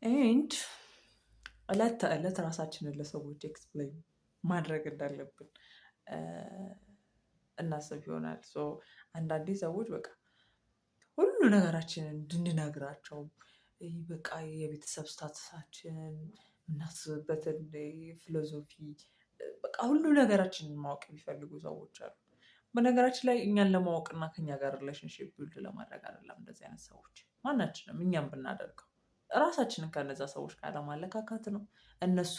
And እለት ተእለት ራሳችንን ለሰዎች explain ማድረግ እንዳለብን እናስብ ይሆናል። So አንዳንዴ ሰዎች በቃ ሁሉ ነገራችንን እንድንነግራቸው፣ በቃ የቤተሰብ status ኣችንን፣ የምናስብበትን philosophy፣ በቃ ሁሉ ነገራችንን ማወቅ የሚፈልጉ ሰዎች አሉ። በነገራችን ላይ እኛን ለማወቅ እና ከኛ ጋር relationship build ለማድረግ አይደለም። እንደዚህ አይነት ሰዎች ማናችንም እኛም ብናደርገው ራሳችንን ከነዛ ሰዎች ጋር ለማለካካት ነው። እነሱ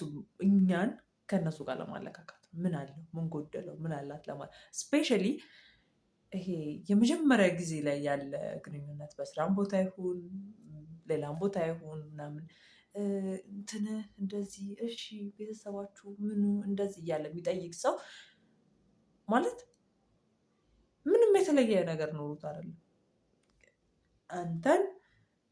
እኛን ከእነሱ ጋር ለማለካካት ነው። ምን አለው፣ ምን ጎደለው፣ ምን አላት ለማለት። Especially ይሄ የመጀመሪያ ጊዜ ላይ ያለ ግንኙነት፣ በስራም ቦታ ይሁን ሌላም ቦታ ይሁን ምናምን፣ እንትን እንደዚህ፣ እሺ ቤተሰባችሁ ምኑ እንደዚህ እያለ የሚጠይቅ ሰው ማለት ምንም የተለየ ነገር ኖሮት አይደለም። አንተን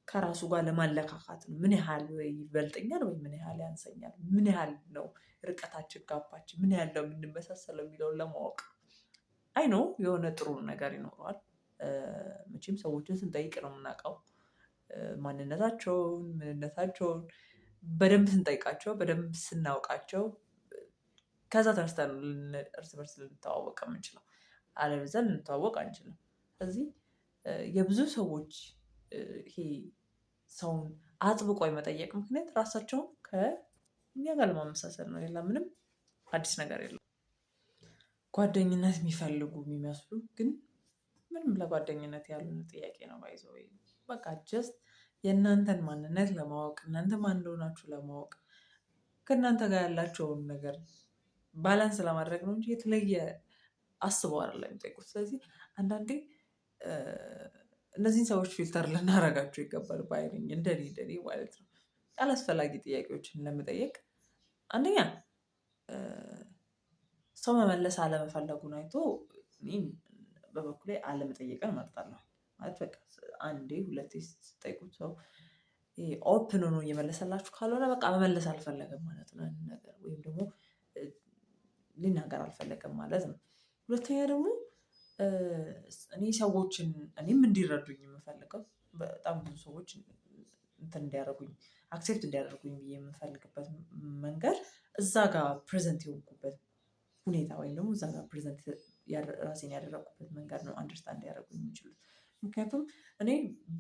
ከራሱ ጋር ለማለካካት ነው። ምን ያህል ይበልጠኛል ወይ ምን ያህል ያንሰኛል፣ ምን ያህል ነው ርቀታችን፣ gap ኣችን፣ ምን ያህል ነው የምንመሳሰለው የሚለውን ለማወቅ። I know የሆነ ጥሩ ነገር ይኖረዋል። መቼም ሰዎችን ስንጠይቅ ነው የምናውቀው። ማንነታቸውን፣ ምንነታቸውን በደንብ ስንጠይቃቸው፣ በደንብ ስናውቃቸው፣ ከዛ ተነስተን እርስ በርስ ልንተዋወቅ የምንችለው። አለበለዚያ ልንተዋወቅ አንችልም። ስለዚህ የብዙ ሰዎች ይሄ ሰውን አጥብቆ የመጠየቅ ምክንያት ራሳቸውን ከእኛ ጋር ለማመሳሰል ነው። ሌላ ምንም አዲስ ነገር የለም። ጓደኝነት የሚፈልጉ የሚመስሉ ግን ምንም ለጓደኝነት ያልሆነ ጥያቄ ነው። By the way፣ በቃ just የእናንተን ማንነት ለማወቅ፣ እናንተ ማን እንደሆናችሁ ለማወቅ፣ ከእናንተ ጋር ያላቸውን ነገር balance ለማድረግ ነው እንጂ የተለየ አስበው አይደለም የሚጠይቁት። ስለዚህ አንዳንዴ እነዚህን ሰዎች filter ልናደርጋቸው ይገባል ባይ ነኝ። እንደኔ እንደኔ ማለት ነው። አላስፈላጊ ጥያቄዎችን ለመጠየቅ አንደኛ ሰው መመለስ አለመፈለጉን አይቶ እኔም በበኩሌ አለመጠየቅን እመርጣለሁ። ማለት በቃ አንዴ ሁለቴ ስትጠይቁት ሰው open ሆኖ እየመለሰላችሁ ካልሆነ በቃ መመለስ አልፈለገም ማለት ነው ያንን ነገር፣ ወይም ደግሞ ሊናገር አልፈለገም ማለት ነው። ሁለተኛ ደግሞ እኔ ሰዎችን እኔም እንዲረዱኝ የምፈልገው፣ በጣም ብዙ ሰዎች እንትን እንዲያደርጉኝ፣ accept እንዲያደርጉኝ ብዬ የምፈልግበት መንገድ እዛ ጋር present የሆንኩበት ሁኔታ ወይም ደግሞ እዛ ጋር present ራሴን ያደረኩበት መንገድ ነው understand ሊያደርጉኝ የሚችሉት። ምክንያቱም እኔ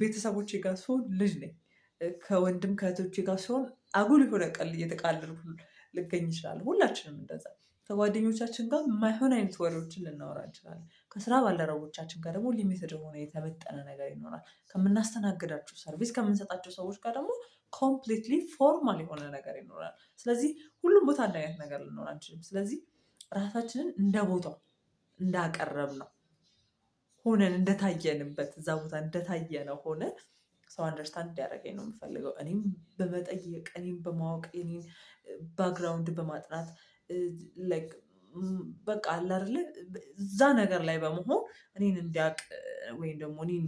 ቤተሰቦቼ ጋር ስሆን ልጅ ነኝ። ከወንድም ከእህቶቼ ጋር ስሆን አጉል የሆነ ቀልድ እየተቃለድኩ ልገኝ እችላለሁ። ሁላችንም እንደዛ ከጓደኞቻችን ጋር የማይሆን አይነት ወሬዎችን ልናወራ እንችላለን። ከስራ ባልደረቦቻችን ጋር ደግሞ limited የሆነ የተመጠነ ነገር ይኖራል። ከምናስተናግዳቸው፣ service ከምንሰጣቸው ሰዎች ጋር ደግሞ completely formal የሆነ ነገር ይኖራል። ስለዚህ ሁሉም ቦታ አንድ አይነት ነገር ልንሆን አንችልም። ስለዚህ ራሳችንን እንደ ቦታው እንዳቀረብነው ሆነን፣ እንደታየንበት፣ እዛ ቦታ እንደታየነው ሆነን ሰው understand እንዲያደርገኝ ነው የምፈልገው። እኔም በመጠየቅ፣ እኔም በማወቅ፣ የኔን background በማጥናት፣ like በቃ አለ አይደለ እዛ ነገር ላይ በመሆን እኔን እንዲያውቅ ወይም ደግሞ እኔን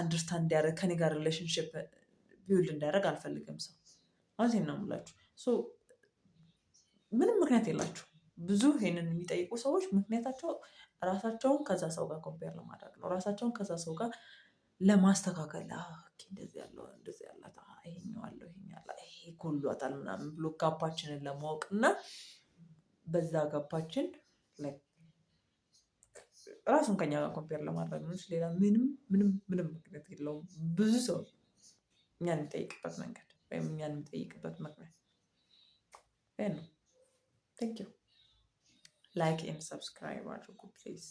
understand እንዲያደርግ፣ ከኔ ጋር relationship build እንዲያደርግ አልፈልግም ሰው። እውነቴን ነው የምላችሁ። So ምንም ምክንያት የላቸውም። ብዙ ይሄንን የሚጠይቁ ሰዎች ምክንያታቸው ራሳቸውን ከዛ ሰው ጋር compare ለማድረግ ነው። ራሳቸውን ከዛ ሰው ጋር ለማስተካከል፣ እንደዚህ ያለው፣ እንደዚህ ያላት፣ ይሄኛው አለው፣ ይሄኛው አለ፣ ይሄ ጎሏታል ምናምን ብሎ gap ኣችንን ለማወቅ እና በዛ gap ኣችን ራሱን ከኛ ጋር compare ለማድረግ ነው። ሌላ ምንም ምንም ምንም ምክንያት የለውም። ብዙ ሰው እኛን የሚጠይቅበት መንገድ ወይም እኛን የሚጠይቅበት ምክንያት ይሄ ነው። Thank you. Like and subscribe አድርጉ please።